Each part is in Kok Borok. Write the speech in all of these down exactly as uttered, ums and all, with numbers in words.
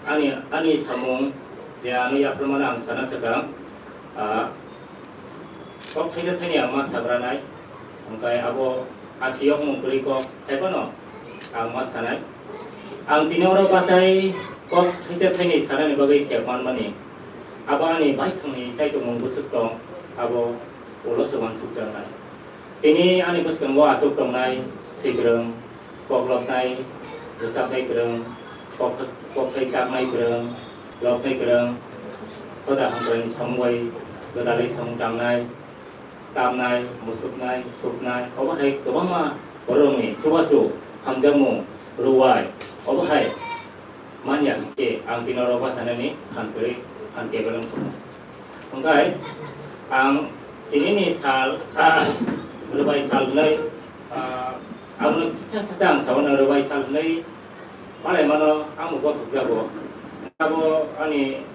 Ani, ani samung je ano yapharmano ang sana sakha, ah, kok thaisa thaini ang ma sagranai, hwnkhe abo asiyokmung kwrwi kok haiphano ang ma sanai. Ang tini oro bachai kok thaisa thaini sanani bagwi se manmani, abo ani baithangni chaitokmung bwswk tong, abo ulo se uansukjaknai. Tini ani bwskango aswk tongnai, swikwrwng, koklopnai, rwchapnai kwrwng, kok-, kokthai chapnai kwrwng, lopnai kwrwng, hoda hamkraini samung bai gwdalwi samung tangnai, tamnai, musuknai, suknai, obo hai kwbangma bororokni chubachu hamjakmung rwai, obo hai manya hinkhe ang tini oro bachanani phan kwrwi, phan kebeleng tongo. Hwnkhe ang tinini sal, rwbai sal hwnwi, ah, abono kisa kisa ang sabono rwbai sal hwnwi malaimano ang bo bothokjago. Abo ani,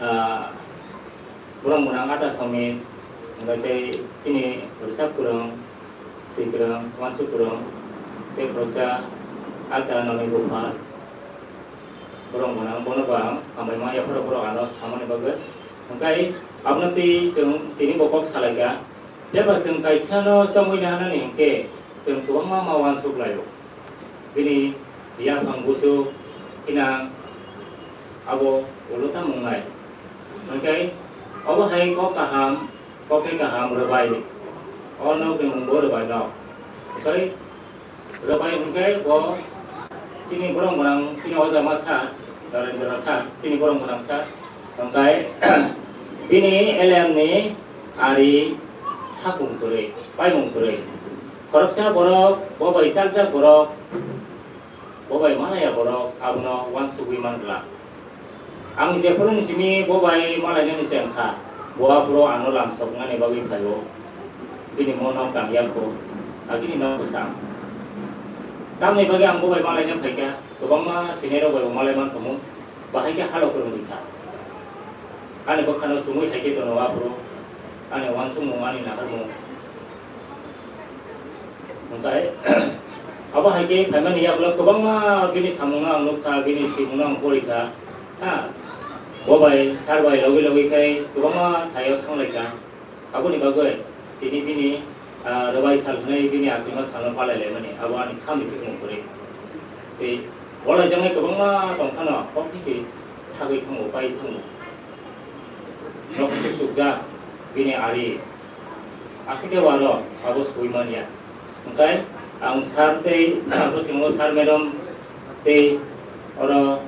ah, borok mwnang Ata Somit, hwnkhe tei chini rwchap kwrwng, swikwrwng, uansuk kwrwng, tei khoroksa Ata Noni Buphar. Borok mwnang bono bo ang hambai ma yapharo borok ano samani bagwi. Hwnkhe abono twi chwng tini bo kok salaikha. Phiya ba chwng kaisano chongwi nahanani hinkhe chwng kwbangma ma uansuk laio. Bini yaphang busu kinang abo ulo tamo wngnai. Hwnkhe obo hai kok kaham, kok tei kaham rwbai. O nokni mung bo rwbai nok. Hwnkhe rwbai hwnkhe bo chini borok mwnang, chini oja ma sa, Narendra sa, chini borok mwnang sa. Hwnkhe bini elemni ari hakung kwrwi, paimung kwrwi. Khoroksa borok, bo bai chaljak borok, bo bai malaya borok, abono uansugwi man glak. Ang jephuru ni simi bo bai malainani chengkha, bo aphuru ano lamsoknani bagwi phaio. Bini mo nok tangya kho, agini nok bwsang. Tamni bagwi ang bo bai malaina phaikha, kwbangma senior rok bai bo malai man tongo. Bahai khe halo kwrwngwi kha. Ani bwkhano chumui hai khe tono aphuru. Ani uansukmung, ani naharmung. Hwnkhe abo hai khe phaimani yagulo kwbangma bini samungno ang nukha, bini swimungno ang porikha. Ha? Bo bai, sir bai logwi logwi khai kwbangma thaio thanglaikha. Aboni bagwi tini bini, ah, rwbai sal hwnwi bini aswima salno palai laimani, abo ani khamni phikmung kwrwi. Tei walai jangwi kwbangma tong phano, kok phisi thagwi thango, pai thango. Nok chukjak bini ari, aswk khe waro abo sui manya. Hwnkhe ang sir tei bwskango sir madam tei oro,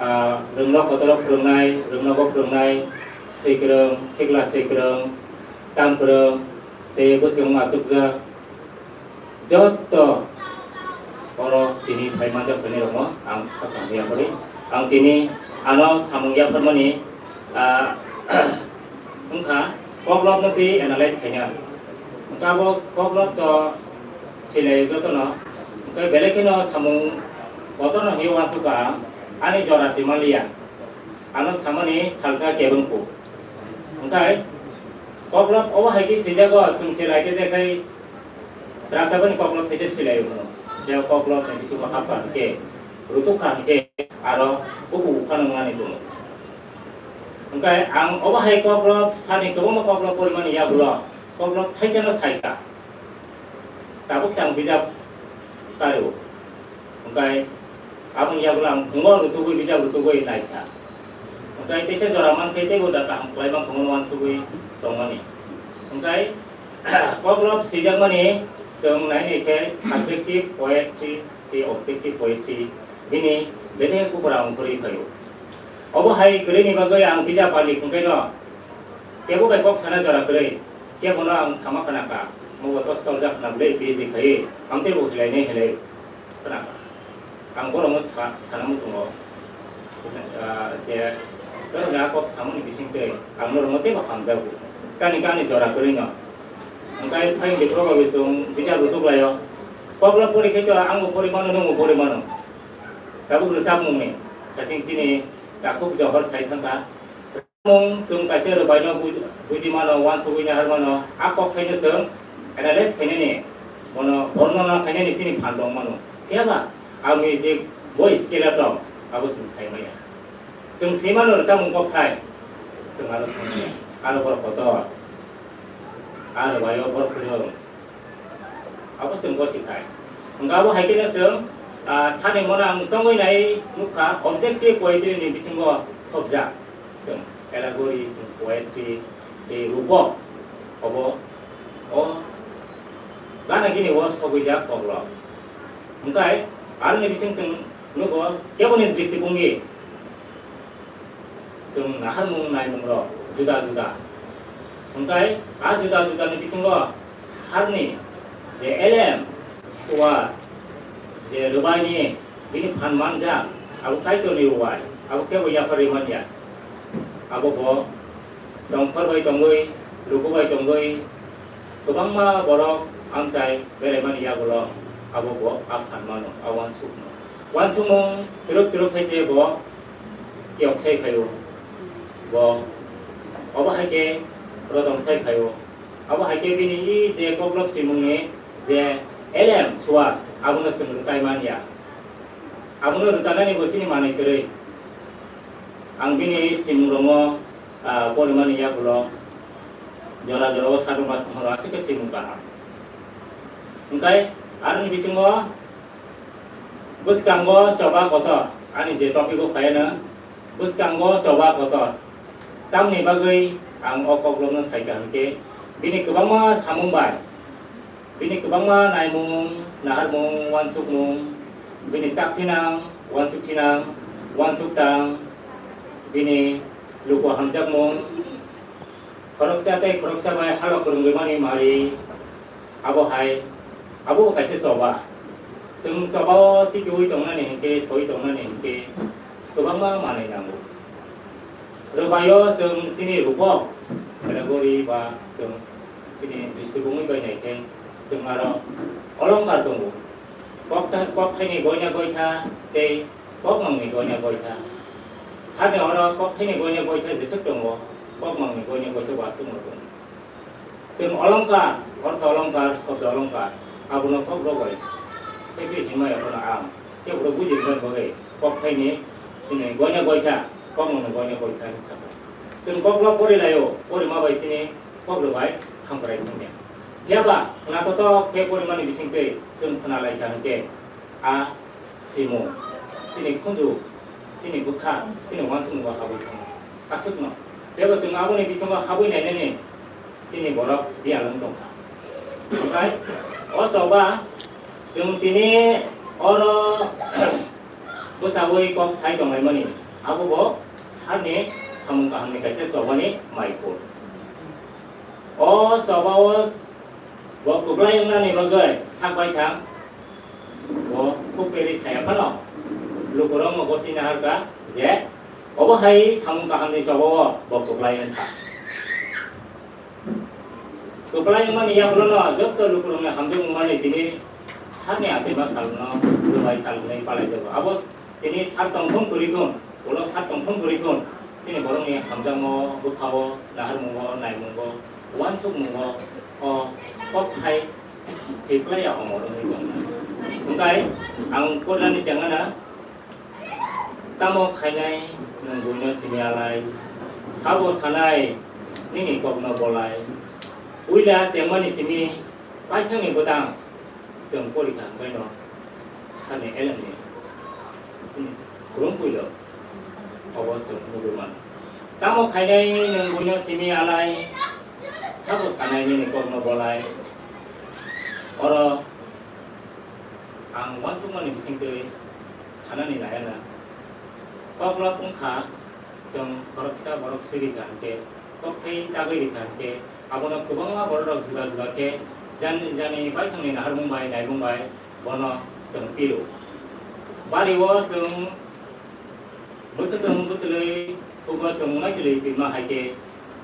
ah, rwngno kotoro phwrwngnai, rwngnogo phwrwngnai, swikwrwng, sikla swikwrwng, tamkwrwng tei bwskango achukjak jotto oro tini phai manjak tini rokno ang sakang ya kori. Ang tini ano samung yapharmani, ah, wngkha koklopno twi analyze khaina. Wngkha abo koklop to silai jotono. Wngkha belai kheno samung kotorno hiyo uansukha, ani jora si manliya. Ano samani salsa kebengkuk. Wngkha koklop obo hai khe sijago, chwng se lai khe de khai srapsa bani koklop thaisa silai o hwno. Je koklop ni bisingo hapkha hwnkhe, rutukha hwnkhe aro buku uphano wngnani tongo. Hwnkhe ang obo hai koklop sani kwbangma koklop porimani yagulo koklop thaisano saikha. Tabuk se ang bijap kario. Hwnkhe aboni yagulo ang phungo rutugwi bijap rutugwi naikha. Hwnkhe teisa jora mankhe teibo da kaham khlaima phungo uansugwi tongmani. Hwnkhe koklop swijakmani chwng nainai khe subjective poetry tei objective poetry bini belai kubura ongkhorwi phaio. Obo hai kwrwini bagwi ang bijap pali hwnkhe no kebo bai kok sana jora kwrwi. Kebono ang sama khna kha, mugo tos toljak khna bwle P H D khaiwi, amtwi bo hilainai hilai khna kha. Ang borokno sa-, sana muchungo, ah, je, borokni a kok samani bisingtwi ang norokno teibo hamjago. Kani kani jora kwrwino. Hwnkhe phaiyungni progo bo chwng bijap rutuk laio. Koklo pori khe to ang bo pori mano, nwng bo pori mano. Tabuk rwchapmungni, kasing chini takhuk johor sai thangkha. Mung chwng kaisa rwbaino bu-, buji mano, uansugwi nahar mano, a kok khaino chwng analyze khainani, bono bornona khainani chini phan tong mano. Phiya ba, a music bo skill a tong, Abo chwng sai maya. Chwng swi mano rwchapmung kokthai. Chwng aro thangmaya. Aro borok kotor. Aro bai o borok kwrwng. Abo chwng gosi khai. Hwnkhe abo hai kheno chwng, ah, sani mona ang chongwi nai nukha, objective poetry ni bisingo thopjak. Chwng allegory, chwng poetry, tei rupok. Obo, o gana gini o sogwijak koklop. Hwnkhe aroni bising chwng nugo keboni dristibhongi. Chwng naharmung naimungrok juda juda. Hwnkhe a juda judani bisingo sarni je elem, suar, je rwbaini bini phan manjak, abo Kaitorni rwbai, abo kebo yapharwi manya. Abo bo tongkhor bai tongwi, luku bai tongwi, kwbangma borok amchai beraimani yagulo abo bo a phan mano, a uansukno. Uansukmung twrwk twrwk hai se bo kiyok sai phaio. Bo obo hai khe rodong sai phaio. Abo hai khe bini i je koklop swimungni je elem suar abono chwng rwtai man ya. Abono rwtanani bo chini manwi kwrwi. Ang bini swimung rokno, ah, porimani yagulo jora jora o sadhuma songkhoro aswk khe swimung kaham. Hwnkhe aroni bisingo bwskango choba kotor, ani je topic o phaiano bwskango choba kotor. Tamni bagwi ang o koklopno saikha hwnkhe bini kwbangma samung bai, bini kwbangma naimung, naharmung, uansukmung, bini chak thinang, uansuk thinang, uansuk tang, bini luku hamjakmung, khoroksa tei khoroksa bai halo kwrwngwi mani mari, abo hai, abo kaisa choba. Chwng choba o tikiui tongnani hinkhe, soi tongnani hinkhe, kwbangma manwi nango. Rwbaio chwng chini rupok, allegory ba chwng chini dristibhongi bai nai khe chwng aro olongkar tongo. Koktha-, kokthaini goina goitha tei kokmangni goina goitha. Sani oro kokthaini goina goitha jeswk tongo, kokmangni goina goitha bo aswkno tongo. Chwng olongkar, ortho olongkar, shobdo olongkar, abono kok rwbai. Khe se hinmai abono ang. Khe borok buji rwmani bagwi kok phaini chini goina goitha, kok mano goina goitha hinwi sakha. Chwng kok rok pori laio, porima bai chini kok rwbai hamkrai thangya. Phiya ba khna totok khe porimani bisingtwi chwng khna lai kha hwnkhe, a simung, chini khunju, chini bwkha, chini uansukmung o habwi thango. Aswkno, teibo chwng aboni bisingo habwi nainani chini borok biyalwng tongkha. Omohai o choba chwng tini oro bwchaui kok sai tonglaimani, abo bo sakni samung kahamni kaisa chobani maiphur. O choba o bo kwplai wngnani bagwi sak baithang, bo khuk peri saya phano lukurokno gosina harkha je obo hai samung kahamni choba o bo kwplai wngkha. Kwplai wngmani yagulono joto lukurokni hamjak wngmani tini sakni achaima salno, rwbai sal hwnwi palaijago. Abo tini sak tongthung kwrwi thun, ulo sak tongthung kwrwi thun, chini borokni hamjakmao, bwkhao, naharmungo, naimungo, uansukmungo, o kokthai thwi plai ya omor wngwi tongkha. Hwnkhe ang pornani chengana, tamo khainai nwng buino simi alai, sabo sanai nini kokno bolai, puila chengmani simi paithakni bwtang. Chwng porikha hwnkhe no sakni elemni chini khurung puilo obo chwng nugwi mano. Tamo khainai nwng buino simi alai, sabo sanai nini kokno bolai. Oro ang uansukmani bisingtwi sanani naiya na. Koklop wngkha chwng khoroksa borok sirikha hwnkhe, kokthai tagwi rikha hwnkhe, abono kwbangma bororok juda juda khe jani jani baithangni naharmung bai naimung bai bono chwng piro. Bari o chwng bwkhwtwng bwchwlwi hugo chwng maichwlwi pinma hai khe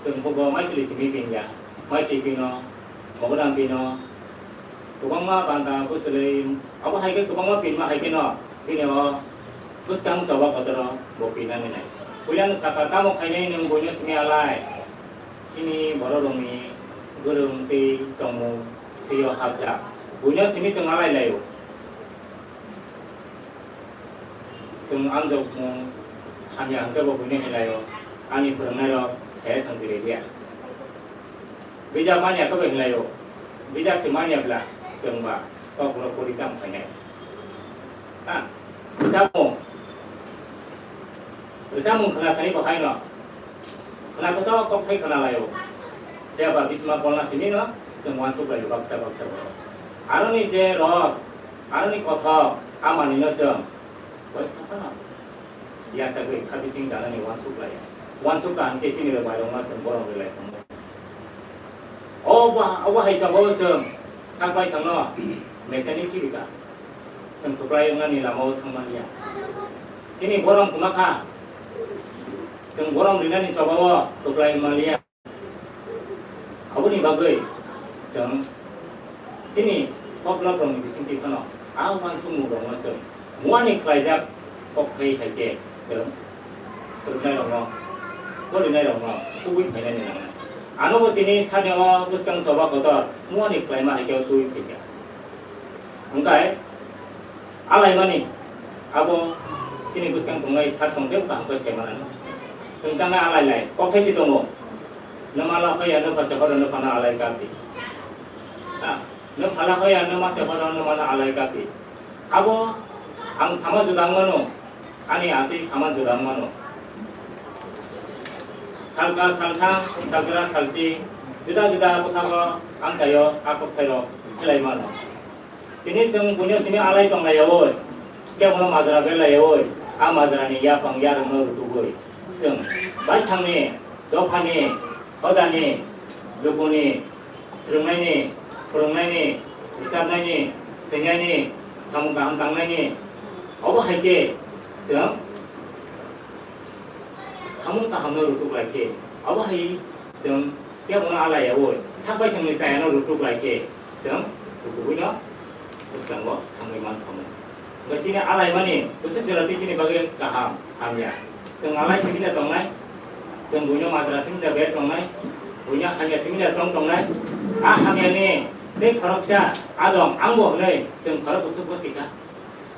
chwng hugo maichwlwi simi pinya, maichwlwi pino, mogodam pino, kwbangma banta bwchwlwi, abo hai khe kwbangma pinma hai kheno bini o bwskang choba kotoro bo pinani nai. Puilano sakha, tamo khainai nwng buino simi alai, chini bororokni gwrwng tei tongmung twiyo hapjak. Buino simi chwng alai laio. Chwng amjokmung hamya hwnkhe bo buino hinlaio, ani phwrwngnairok saya sangchirwi liya. Bijap manya khe bo hinlaio, bijap se manya bla chwng ba kokborok pori tamo khainai. Ha? Rwchapmung, rwchapmung khwna thani bo haino. Khwna kotor kok phai khwna laio. Phiya ba bisma bolna simi no chwng uansuk laio baksa baksa borok. Aroni je ros, aroni kothok, a manwi no chwng bai saphano yachagwi kha bising danani uansuk laiya. Uansuk kaham khe chini rwbairokno chwng borom rwlai tongo. O ba, obo hai chobao chwng sak bai thangno mechanic kibi ka. Chwng kwplai wngnani lamao thang manliya. Chini borom kwma kha. Chwng borom rinani chobao kwplai manliya. Aboni bagwi chwng chini koklokrokni bisingtwi phano a uansukmungrokno chwng muani khlaijak kok phai hai khe chwng swrwngnairokno, porinairokno tubui phainani nangnai. Anobo tini sakni o bwskang choba kotor muani khlaima hai khe tubui phaikha. Hwnkhe alaimani abo chini bwskang tongnai sak tong tei kaham khe sai manani. Chwng tangna alai lai, kok phai se tongo. Nwma la hoya nwpha se horo nwphano alai kapi. Ha, nwpha la hoya nwma se horo nwmano alai kapi. Abo ang sama judang mano, ani aswk sama judang mano. Salka, salthang, salgra, salchi, juda juda bwthago amchaio a kokthairok khlai mano. Tini chwng buino simi alai tong laiyaui, kebono majra ber laiyaui, a majrani yapang yarwkno rutugwi chwng baithangni, dophani, hodani, lukuni, swrwngnaini, phwrwngnaini, rwchapnaini, swinaini, samung kaham tangnaini, obo hai khe chwng samung kahamno rutuk lai khe, obo hai chwng kebono alaiyaui sak baithangni chayano rutuk lai khe, chwng rutubuino bwskango thangwi man kha. Hwnkhe chini alaimani bwswk jora tei chini bagwi kaham hamya. Chwng alai simi da tongnai, chwng buino majra simi da ber tongnai, buino hamya simi da chong tongnai. A hamyani tei khoroksa adong angbo hwnwi chwng khorok bwswk bosi kha.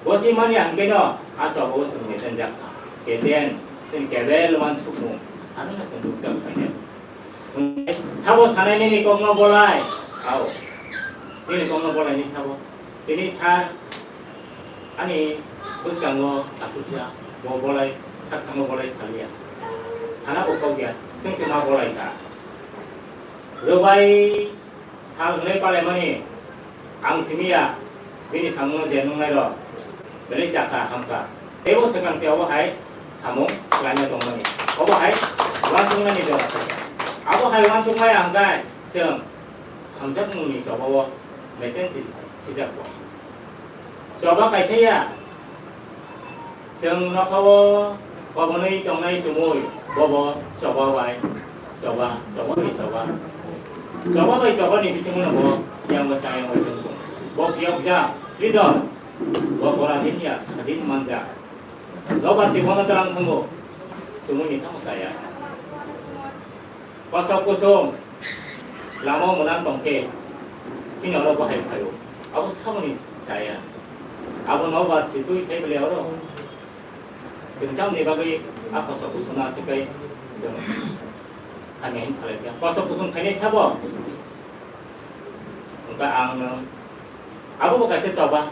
Bosi mani ang keno a chobo chwng mesenjak kha. Kesen, chwng kebel uansukmung, ano na chwng rukjak khainai. Sabo sanai nini kokno bolai. Ao. Nini kokno bolai ni sabo. Tini sa ani bwskango asukya. Bo bolai, saksango bolai saliya. Sana bo kok ya. Chwng se ma bolai kha. Rwbai sal hwnwi palaimani ang simi ya. Bini samungno je nungnairok belai chakha hamkha. Teibo swkang se obo hai samung khlaina tongmani. Obo hai uansuknani jora se. Abo hai uansukmaya hwnkhe chwng hamjakmungni chobao mechen si-, sijakgo. Choba kaisa ya, chwng nokhao kobonwi tongnai chumui, bobo choba bai choba, choba bai choba. Choba bai choba ni bisingo no bo yang bai sa yang bai chwng tong. Bo phiyok ja, leader. Bo boradin ya, sadin manja. Nobar si bono tlang thango. Chumui ni tamo saya. Kosok kusung lama o mwnang tong khe, chini oro bahai phaio. Abo saboni chaya. Abo nobar si twi thai bele oro. Chwng tamni bagwi a kosok kusung na se kai chwng hamya hin salai kha. Kosok kusung phainai sabo. Wngkha ang nwng abo bo kaisa choba.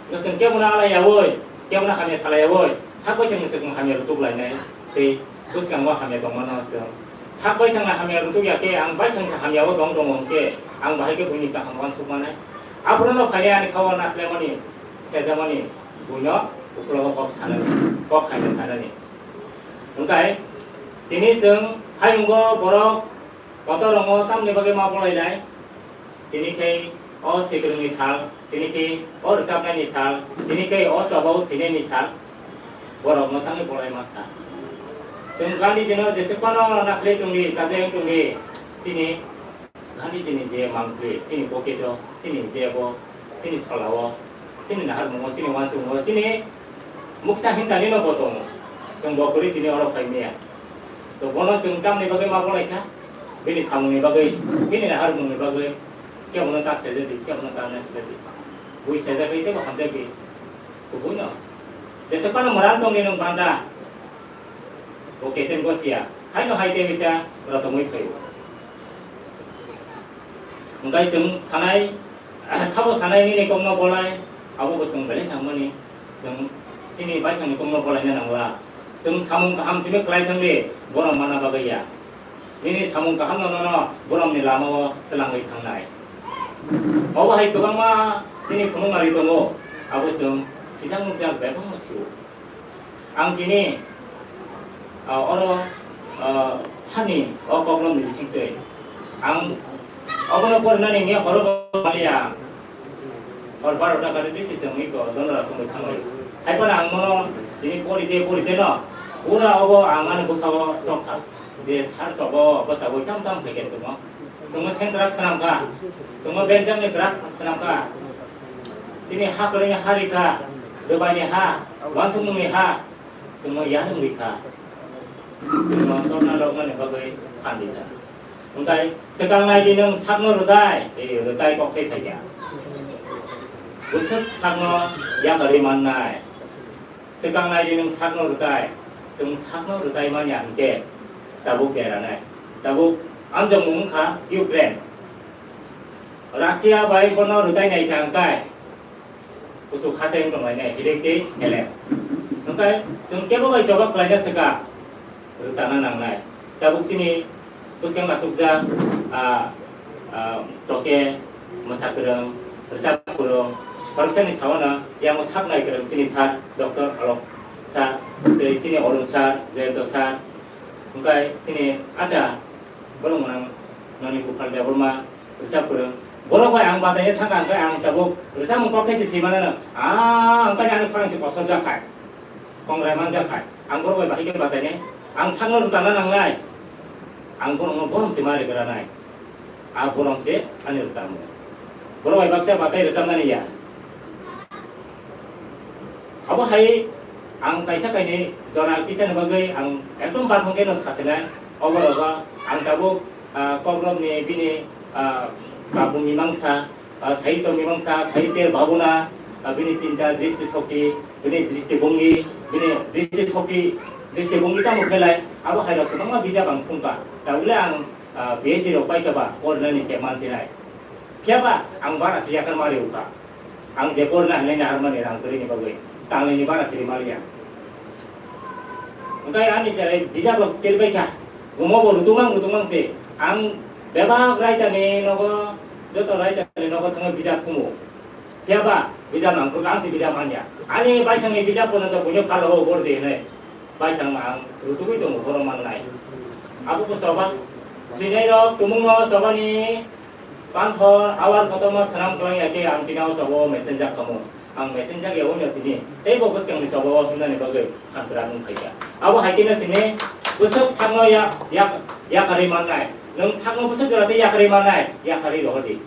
Nwng chwng kebono alai yaui, kebono hamya salai yaui, sak bai thangni chwng hamya rutuk lainai tei bwskango hamya tongmano chwng. Sak bai thangna hamya rutuk ya khe ang bai thangsa hamya o tong tongo hwnkhe ang bahai khe buini kaham uansuk manai. Aphuru no phainai ani kha o naslaimani, sejamani, buino ukulogo kok sanani, kok hamya sanani. Hwnkhe tini chwng hayungo borok kotor rongo tamni bagwi ma bolai nai. Tini khe o swikirwngni sal, tini khe o rwchapnaini sal, tini khe o chobao thwinaini sal. Borokno tangwi bolai ma sa. Chwng Gandhijino jese phano naslai tongdi, chajak wng tongdi, chini Gandhijini je mangtwi, chini pocket-o, chini jebo, chini solao, chini naharmungo, chini uansukmungo, chini muksa hintanino bo tongo. Chwng bo kwrwi tini oro phai maya. To bono chwng tamni bagwi ma bolai kha? Bini samungni bagwi, bini naharmungni bagwi, kebono ta sejadi, kebono ta naisajadi. Bui sejagwi teibo hamjagwi. Kubuino. Jesa phano mwran tongni nwng banda. Bo kesen gosia. Haino hai tei bisa rotongwi phaio. Hwnkhe chwng sanai, sabo sanai nini kokno bolai, abo bo chwng belai nangmani. Chwng chini baithangni kokno bolaina nangla. Chwng samung kaham simi kwlai thangdi, borom mana bagwi ya. Nini samung kahamno nono boromni lamao twlangwi thangnai. Obo hai kwbangma chini phunukmari tongo, abo chwng sijak nukjak bebakno sio. Ang tini, ah, oro, ah, sani o kokno ni bisingtwi. Ang obono porinani hwnwi horo maliya. Hor barota kari bisi chwngwi ko donora songwi thangwi. Hai phano ang mono tini porite, porite no. Pura obo ang ani bwkhao chokha. Je sar chobo, bwsabo tam tam khaikhe chwngno. Chwngno sengkrak swnamkha. Chwngno berjakni krak swnamkha. Chini ha kwrwini ha rikha. Rwbaini ha. Wansukmungni ha. Chwngno yarwng rikha. Chwngno torna loknani bagwi phan rikha. Hwnkhe swkang naidi nwng sakno rwtai, e, rwtai kok thai phaikha. Bwswk sakno yakarwi mannai. Swkang naidi nwng sakno rwtai, chwng sakno rwtai manya hwnkhe tabuk deranai. Tabuk amjokmung wngkha Ukraine. Russia bai bono rwtai naikha hwnkhe kuchuk haste wng tonglainai, hirik tei elem. Hwnkhe chwng kebo bai choba khlaina swkang rwtana nangnai. Tabuk chini bwskang asukjak, ah, ah, toke mwsa kwrwng, rwchap kwrwng, khoroksani sawana yango sak nai kwrwng chini sir Doctor Alok sir, tei chini Arun sir, Jayanta sir, hwnkhe chini ada borok mwnang noni Buphal Debbarma, rwchap kwrwng. Borok bai ang bataina thangkha, hwnkhe ang tabuk rwchapmung kok khe se swi mano, ah, hwnkhe ani khorang se kosor jak khai, kongrai man jak khai. Ang borok bai bahai khe batainai. Ang sakno rwtana nangnai. Ang borokno borom se ma rwgranai. A borom se ani rwtamo. Borok bai baksa batai rwchapnani ya. Abo hai ang kaisa kainwi jora kisa ni bagwi ang ekdom bathang khe no sasinai. Obo rogo ang tabuk, ah, kokrok ni bini, ah, kabung mimangsa, ah, sahitya mimangsa, sahitya bhabona, ah, bini chinta dristi shokti, bini dristi bhongi, bini dristi shokti, dristi bhongi tamo khelai, abo hai rok kwbangma bijap ang phungkha. Tabule ang, ah, P H D rok paikha ba, porinani se mansinai. Phiyaba ang bara se yakar mari ukha. Ang je porna hinwi naharmani rang kwrwini bagwi, tanglini bara siri maliya. Hwnkhe ani cherai bijap rok sirbaikha, omo bo rutungmang rutungmang se. Ang bebak raitani nogo, joto raitani nogo thangwi bijap kumu. Phiyaba bijap nangkuk ang se bijap manya. Ani baithangni bijap pono to buino phalo o bor de hinwi. Baithang ang rutugwi tongo, borom mannai. Abo bo choba swinai rok tumungno chobani panthor awar kotorma swnam kwlangya khe ang tini o choba o mechenjak kamo. Ang mechenjak ya wngya tini teibo bwskangni choba o himnani bagwi ang kwrak wng phaikha. Abo hai kheno tini bwswk sakno ya, ya, yakarwi mannai. Nwng sakno bwswk jora tei yakarwi mannai, yakarwi rohordi.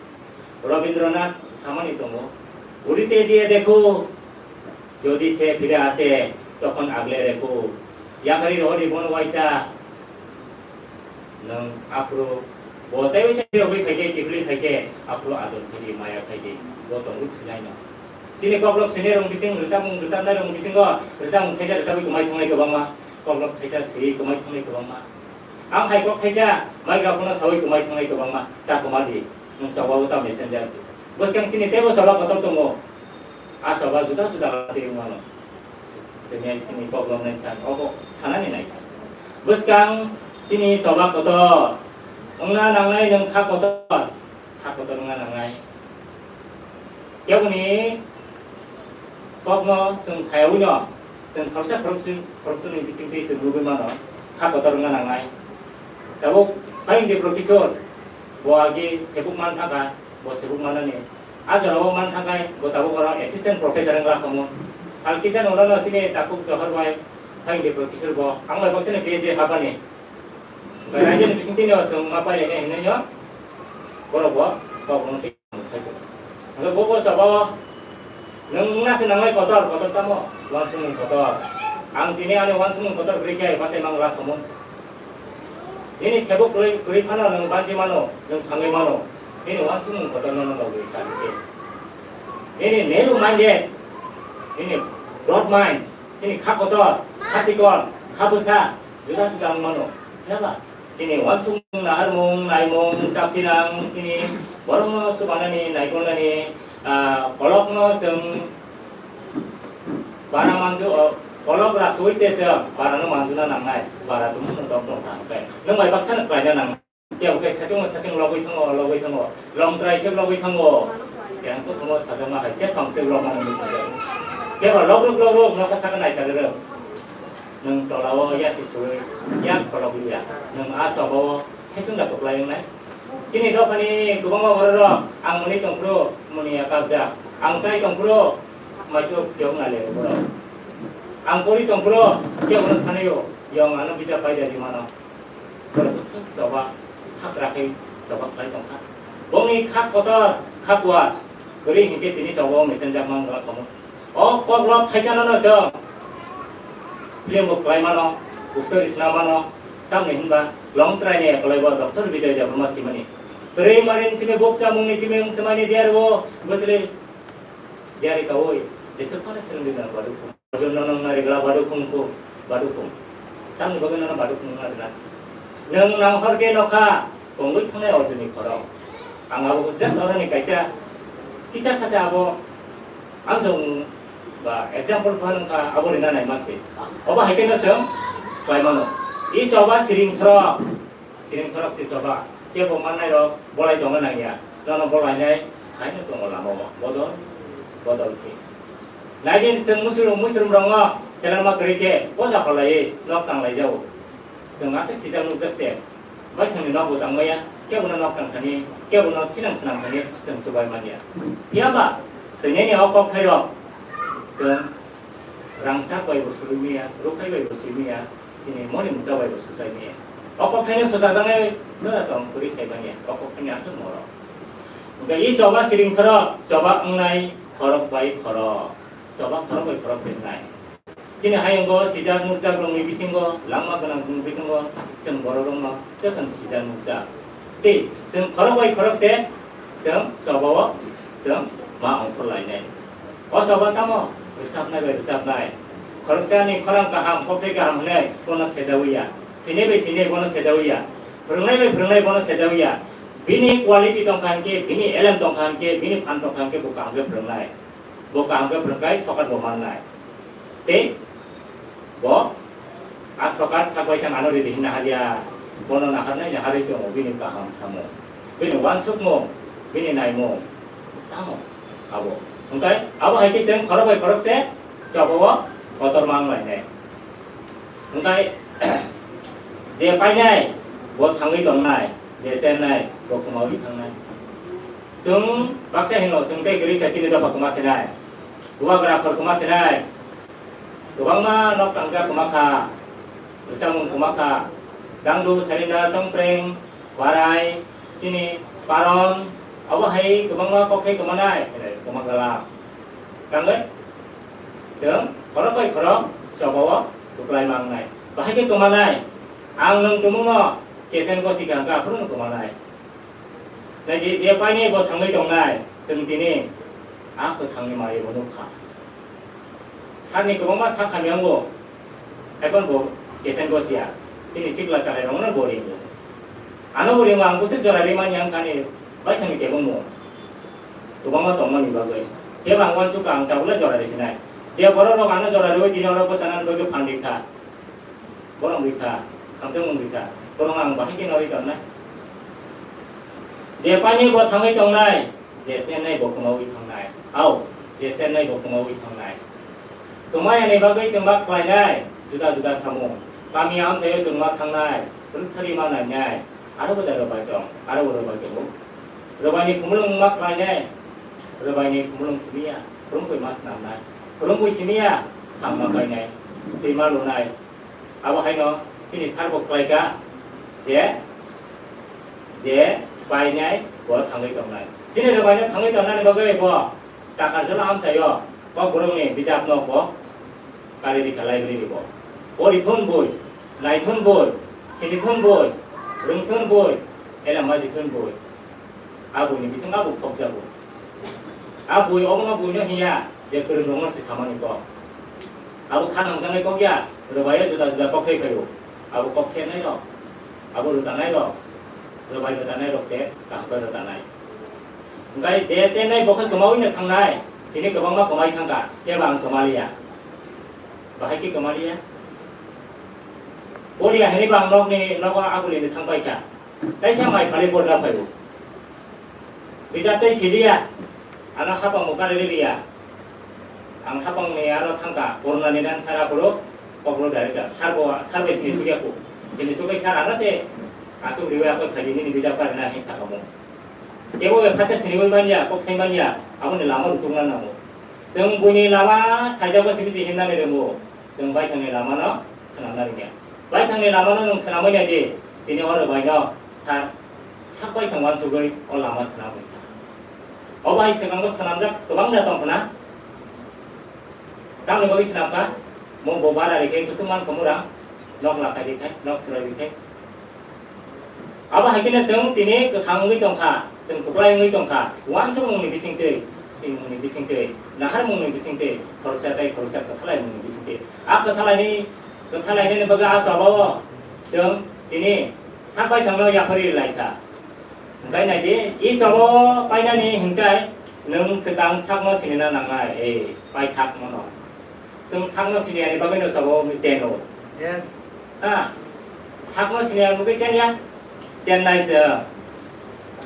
Rabindranath samani tongo, "ঘুরিতে দিয়ে দেখো, যদি সে ফিরে আসে, তখন আগলে রেখো।" Yakarwi rohordi bono waisa. Nwng aphuru bo tei waisa rogwi phaikhe, kiphilwi phaikhe, aphuru ador khaidi, maya khaidi, bo tongwi swinaino. Chini kokrok swinai rong bising, rwchapmung rwchapnai rong bisingo, rwchapmung thaisa rwchapwi kwmai thangnai kwbangma, kokrok thaisa swiwi kwmai thangnai kwbangma. Ang hai kok thaisa microphone-o sawi kwmai thangnai kwbangma, ta kwma di, nwng choba o ta messenger di. Bwskang chini teibo choba kotor tongo, a choba juda juda khe twi mano. Simi chini kok romnai sa, obo sanani nai. Bwskang chini choba kotor, wngna nangnai nwng kha kotor, kha kotor wngna nangnai. Keboni kokno chwng sayawino, chwng khoroksa khoroksa, khoroksani bisingtwi chwng nugwi mano, kha kotor wngna nangnai. Tabuk Phaiyungdi Professor, bo agi sebuk man thangkha, bo sebuk manani. A jorao man thangkhai, bo tabuk oro assistant professor wngla khamu. Sal kisa norano chini takhuk Johor bai Phaiyungdi Professor bo, ang bai baksani P H D hapani. Bai raijani bisingtwino chwng ma pailai hinwi no, borok bo kok no. Hwnkhe bo bo choba o nwng wngna se nangnai kotor, kotor tamo? Uansukmung kotor. Ang tini ani uansukmung kotor kwrwi khe bachai mang la khamu. Nini sebuk kwrwi, kwrwi phano nwng banchi mano, nwng thangwi mano. Nini uansukmung kotor no nokwi kha khe. Nini narrow minded, nini broad mind, Chini kha kotor, kha chikon, kha bwsa, juda juda wng mano. Phiya ba? Chini uansukmung, naharmung, naimung, chaphinang, chini borokno chubanani, naikolnani, ah, kolokno chwng bara manju, oh, kolok rasui se chwng barano manjuna nangnai, bara tumungno dok dong thang khe. Nwng bai baksa no khlaina nang. Kebo khe sachung sachung logwi thango, logwi thango. Longtrai se logwi thango. Yang to thomo sajama hai se tong se logma nang sajak. Kebo logruk logruk nokha saka nai sajak. Nwng tolao yasi sui, yak kolok liya. Nwng a choba o sesung da kwplai wngnai. Chini dophani kwbangma bororok ang mwnwi tongphuru mwnwi ya kabjak. Ang chai tongphuru maitu kiyok na le borok. Ang pori tongphuru kiyok no sanai o, yong ano bijap pai da di mano. Borok bwswk choba khakra khe choba khlai tongkha. Bongni khak kotor, khak kuar, kwrwi hinkhe tini choba o mechenjak man wngla tongo. O koklo phaisano no chwng film bo khlai mano, poster sna mano, tamni hinba Longtrai ni ekolai bo Doctor Bijoy Debbarma simani. Kwrwi marin simi bukcha mungni simi wng swmani diar o bwsli diari kaui jesa phano swrwngdi nang badukhung. Arjun no nang nari gla badukhung ku, badukhung. Tamni bagwi nono badukhung wngna rwna. Nwng nang hor khe nokha, tongwi thangnai Arjun ni khorok. Ang abo just oroni kaisa, kisa sacha abo, ang jong ba example phan wngkha, abo rina nai masti. Obo hai khe no chwng khlai mano. I choba siring sorok. Siring sorok se choba, kebo mannai rok bolai tongna nangya, nono bolainai haino tongo lama o bodol, bodol khe. Naidi chwng musurum, musurum rokno selarma kwrwi khe boja kholaiwi nok tanglai jao. Chwng aswk sijak nukjak se, baithangni nok bo tangmaya, kebono nok tangthani, kebono thinang swnamthani chwng chubai manya. Phiya ba swinaini o kokthairok chwng rangchak bai bo swrwi maya, rwphai bai bo swrwi maya, Chini moni mukta bai bo suchai maya. O kokthaino suchajaknai no tong kwrwi sai manya. O kokthaini aswk morok. Hwnkhe i choba siring sorok, choba wngnai khorok bai khorok. Choba khorok bai khorok se wngnai. Chini hayungo sijak nukjak rokni bisingo, langma gwnang rokni bisingo, chwng borok rokno chwkhwng sijak nukjak. Tei chwng khorok bai khorok se Chwng choba o chwng ma ongkhor lainai. O choba tamo? Rwchapnai bai rwchapnai. Khoroksani khorang kaham, koktwi kaham hwnwi bono sejawi ya. Sinai bai sinai bono sejawi ya. Phwrwngnai bai phwrwngnai bono sejawi ya. Bini quality tongkha hinkhe, bini elem tongkha hinkhe, bini phan tongkha hinkhe bo kaham khe phwrwngnai. Bo kaham khe phwrwngkhai sokat bo mannai. Tei bo a sokat sak bai thang ano ridi hinna haliya. Bono naharnai naharwi tongo bini kaham samung, bini uansukmung, bini naimung. Tamo abo. Hwnkhe abo hai khe chwng khorok bai khorok se choba o kotor ma wng lainai. Hwnkhe je painai bo thangwi tongnai, je chennai bo kwmawi thangnai. Chwng baksa hino, chwng tei kwrwi kha chini dopha kwma sinai, bubagra khor kwma sinai, kwbangma nok tangjak kwma kha, rwchapmung kwma kha, dangdu, sarinda, chongpreng, barai, chini paron, abo hai kwbangma kok hai kwmanai, kwma gala. Tangwi chwng khorok bai khorok choba o kwplai ma wngnai. Bahai khe kwmanai, ang nwng tumungno kesen gosi kha hwnkhe aphuru no kwmanai. Naidi je painai bo thangwi tongnai, chwng tini a kwthangni mari bo nukha. Sarni kwbangma sak hamya wngo, haiphano bo kesen gosia, chini sikla chalairokno bo ringo. Ano bo ringo, ang bwswk jora rimani ang kani baithangni kebo mung. Kwbangma tongmani bagwi. Kebo ang uansukha ang tabukle jora risinai. Je borok rok ano jora riwi tini oro bwchanani bagwi phan rikha. Borok wngwi kha, hamjakmung wngwi kha, borok ang bahai khe norwi tongnai. Je painai bo thangwi tongnai, je chennai bo kwmawi thangnai. Ao, je chennai bo kwmawi thangnai. Kwmaya ni bagwi chwng ma khlainai juda juda samung. Kami amchaio chwng ma thangnai, rwktharwi ma nainai. Aro bo da rwbai tong, aro bo rwbai tongo. Rwbaini khumulwng ma khlainai, rwbaini khumulwng simiya, phwrwngwi ma snamnai, phwrwngwi simiya, hamma painai, twi ma lunai. Abo haino chini sir bo khlai kha je, je painai bo thangwi tongnai. Chini rwbaino thangwi tongnani bagwi bo Takarjala amchaio Kokborokni bijapno bo kari rikha library bo. Porithun boi, naithun boi, sinithun boi, rwngthun boi, elem majithun boi. A boini bisingo bo khokjago. A boi obono boino hiya je kwrwng rokno se samani kok. Abo kha nangjaknai kok ya, rwbaio juda juda kok thai phaio. Abo kok chennai rok, abo rwtanai rok, rwbai rwtanai rok se kaham khe rwtanai. Hwnkhe je chennai bo khe kwmaui no thangnai, tini kwbangma kwmai thangkha, kebo ang kwmaliya. Bahai khe kwmaliya. Poriya hinwi bo ang nokni nogo agulini thangpaikha. Kaisa mai phalwi porda phaio. Bijap tei siliya. Ano hapang bo karwi riya. Ang hapangni aro thangkha, corona ni nan sara phuru, kokro director. Sar bo, sar bai sini sukya ku. Sini sukai sar ano se asuk riwi akoi phaidi nini bijap karina hin sakamo. Kebo be phacha siniwi manya, kok sai manya, aboni lama rutukna nango. Chwng buini lama saijago simi se himnani rwngo. Chwng baithangni lamano swnamna rwngya. Baithangni lamano nwng swnamwi nai di, tini oro baino sa-, sak baithang uansugwi o lama swnamwi kha. O bai swkango swnamjak kwbangda tong khna. Tamni bagwi swnam kha, mo bo bara rikhe bwswk man kha murang, nok lakai rikhe, nok surai rikhe. Abo hai kheno chwng tini kwthang wngwi tong kha, chwng kwplai wngwi tong kha, uansukmungni bisingtwi, swimungni bisingtwi, naharmungni bisingtwi, khoroksa tei khoroksa kwthalaimungni bisingtwi. A kwthalaini, kwthalainani bagwi a chobao chwng tini sak baithangno yapharwi lai kha. Hwnkhe nai di, i chobao painani hwnkhe nwng swkang sakno sinina nangnai, ei, paithakmano. Chwng sakno sini ani bagwi no sabo mi cheno. Yes. Ha? Sakno sini ani bagwi chenya? Chennai se.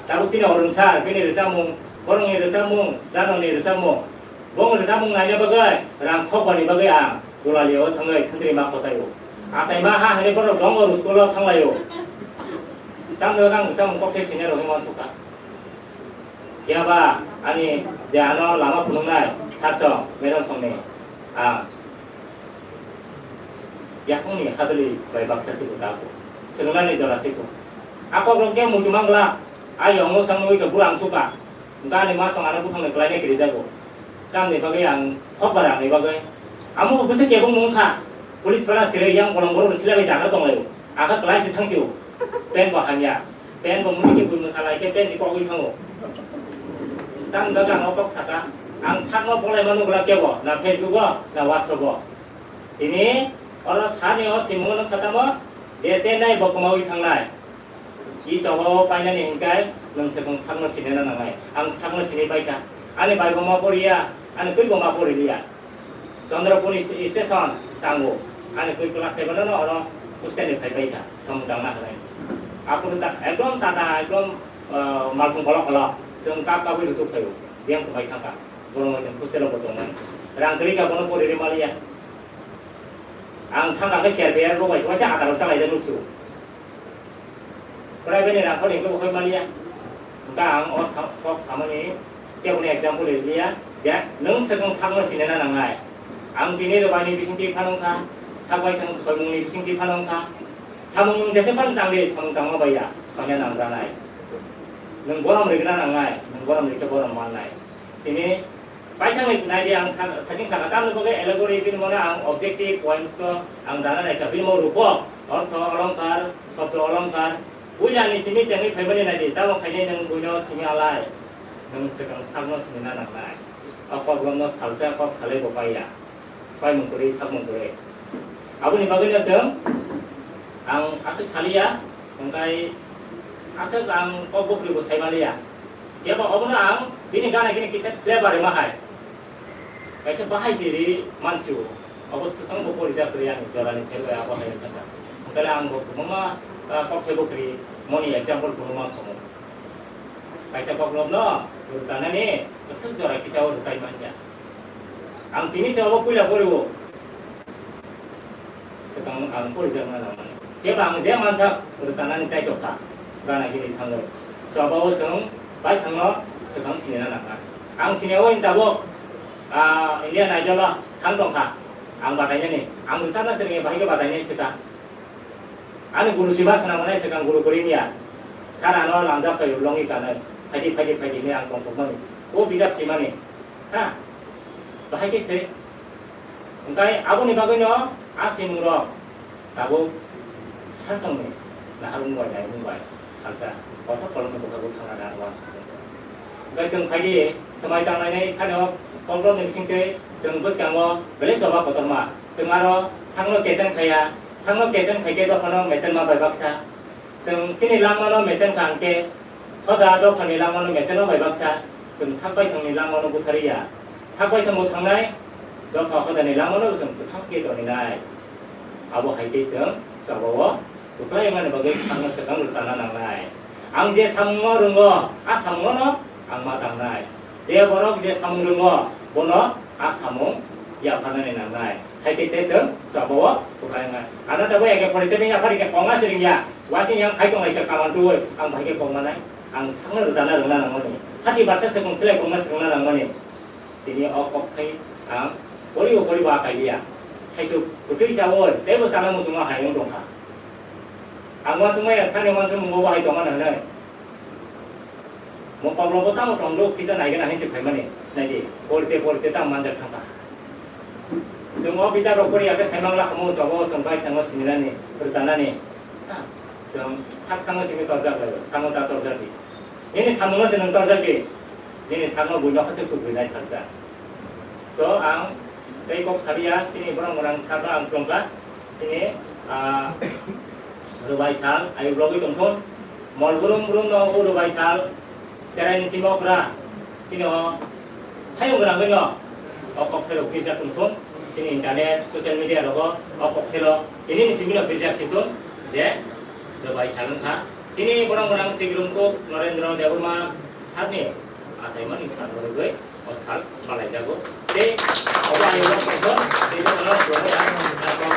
Tabuk sini Arun sir, bini rwchapmung, borokni rwchapmung, Janoni rwchapmung. Bongni rwchapmung naina bagwi rang khokbani bagwi ang Dulalio thangwi thwntwrwi ma kosaio. Achaima ha hwnwi borok dongo school-o thanglaio. Tamni bagwi ang rwchapmung kok khe sini rwgwi mansukha. Phiya ba ani je ano lama phunuknai sir song, madam songni ang yakungni hadwlwi bai baksa se bo tabuk. Swrwngnani jora se bo. A kokrok khe muitu mangla, a yongno sang nugwi tong bura ang suka. Hwnkhe ani ma song ano buphangni kwlaina kirijago. Tamni bagwi ang hokbar angni bagwi. Amo bo bwswk kebo mung kha. Police balance khe yang bolong borok rwsila bai dagra tonglaio. Aka kwlai se thangsio. Pen bo hamya. Pen bo muni khe bui mwsalai khe pen si kogwi thango. Tamni bagwi ang o kok saka. Ang sakno bolai mano bwla kebo, na Facebook o, na WhatsApp o. Tini oro sani o simung no khatamo, je se nai bo kwmawi thangnai. I chogo painani hwnkhe nwng swkang sakno sinina nangnai. Ang sakno sini paikha. Ani bai bo ma poriya, ani twi bo ma poriliya. Chandrapuri st-, station tango. Ani twi class seven no oro hostel ni phai paikha. Samung tangna hwnai. Aphuru ta, ekdom tata, ekdom, ah, malkhung kolok kolok. Chwng kap kapwi rutuk phaio. Biyang kwbai thangkha. Borok hostel o bo tongnai. Rang kwrwi kha bono pori ri maliya. Ang thang kha khe share bear bo bai waisa ataro salai jak nuksu. Private ni rang phano hwnkhe bo khai maliya. Hwnkhe ang o sa-, kok samani keboni example riliya je nwng swkang sakno sinina nangnai. Ang bini rwbaini bisingtwi phano wngkha, sak baithang soimungni bisingtwi phano wngkha. Samung nwng jesa phano tangdi, samung tangma baiya, soina nangjanai. Nwng borom rwgwna nangnai, nwng borom rwkhe borom mannai. Tini Paithakni naidi ang sa-, thaiching sakha, tamni bagwi allegory bini mano ang objective points o ang dana naikha, bini mo rupo, ortho, olongkar, sobdo olongkar, builani simi chengwi phaimani naidi, tamo khainai nwng buino simi alai, nwng swkang sakno simi na nangnai, o kok romno salsa kok salai bo paiya, paimung kwrwi, thakmung kwrwi. Aboni bagwino chwng ang aswk saliya, hwnkhe aswk ang kok bwkribo saimaliya. Phiya ba obono ang bini gana gini kisa flavor rwma hai. Kaisa bahai siri mansio. Obo swkang bo porijak kwrwi ani jorani flavor abo hai wngkha. Hwnkhe ang bo kwbangma, ah, kok thai bwkri moni example phunukma khamu. Kaisa kokrokno rwtanani kwswk jora kisa o rwtai manya. Ang tini se obo puila poriwo. Swkang ang porijakna nangmani. Jeba ang je mansak rwtanani chaitokha, gana gini thangwi. Chobao chwng baithangno swkang sinina nangkha. Ang sini o tabuk, ah, Indian Idol o thang tongkha. Ang batainani. Ang rwchapna swrwngya bahai khe batainai swkang. Ani guru siba swnam hwnai swkang guru kwrwi wngya. Sar ano langjak phaio longi kanai. Phaidi, phaidi, phaidi hinwi ang tongthokmani. O bijap simani. Ha? Bahai khe se. Hwnkhe aboni bagwino a simungrok tabuk sasongni naharmung bai, naimung bai salsa kothok kolomni bwkhago thangna nang uansukjak. Hwnkhe chwng phaidi swmai tanglainai sano kokborokni bisingtwi chwng bwskango belai choba kotorma. Chwng aro sakno kecheng khaiya, sakno kecheng khaikhe dophano mechenma bai baksa. Chwng chini langmano mecheng kha hwnkhe, hoda dophani langmano mechenma bai baksa. Chwng sak baithangni langmano butharwi ya. Sak baithangbo thangnai, dopha hodani langmano chwng kwthang khe toninai. Abo hai khe chwng chobao kwplai wngmani bagwi sakno swkang rwtana nangnai. Ang je samungo rwngo, a samungono ang ma tangnai. Je borok je samung rwngo, bono a samung yapharnani nangnai. Hai khe se chwng chobao kwplai wngnai. Ano tabuk eke forty-seven yaphar khe kongma se ringya. Wasing yang khai tonglai khe kaman tuwi, ang bahai khe kongmanai. Ang sakno rwtana rwna nangmani. Thirty percent se kung selai kongma se rwna nangmani. Tini o kok khai ang poribo poribo akai liya. Khaisuk kwtwi chawi, teibo chana muchungma hai wng tongkha. Ang uansukmaya sani uansukmung bo bahai tongma nangnai. Mo koklobo tamo tongdo kisa naigana hinwi se phaimani. Naidi, porte porte tamo manjak thangkha. Chwng o bijap rok pori ya khe saimang lakhamu chobo chwng bai thango sinilani, rwtanani. Ha, chwng sak sango simi torjak lai, sango ta torjak di. Nini samungo se nwng torjak di. Nini sakno buino kha se kubui nai sarjak. To ang tei kok sabiya, chini borok mwnang sarno ang tongkha. Chini, ah, Rubai sal, ayo vlogwi tongthun. Mol brum brum no o Rubai sal, cherai ni simo okra. Chini o, hayung rangwi no, o kok phelo pirjak tongthun. Chini internet, social media rogo, o kok phelo, tini ni simi no pirjak sithun, je Rubai sal wngkha. Chini borok mwnang Sigrumkuk Norendra Debbarma sarni achaimani sal rwgwi o sal malaijago. Tei obo ani ulo kaisa tei jotono borok ya, ya,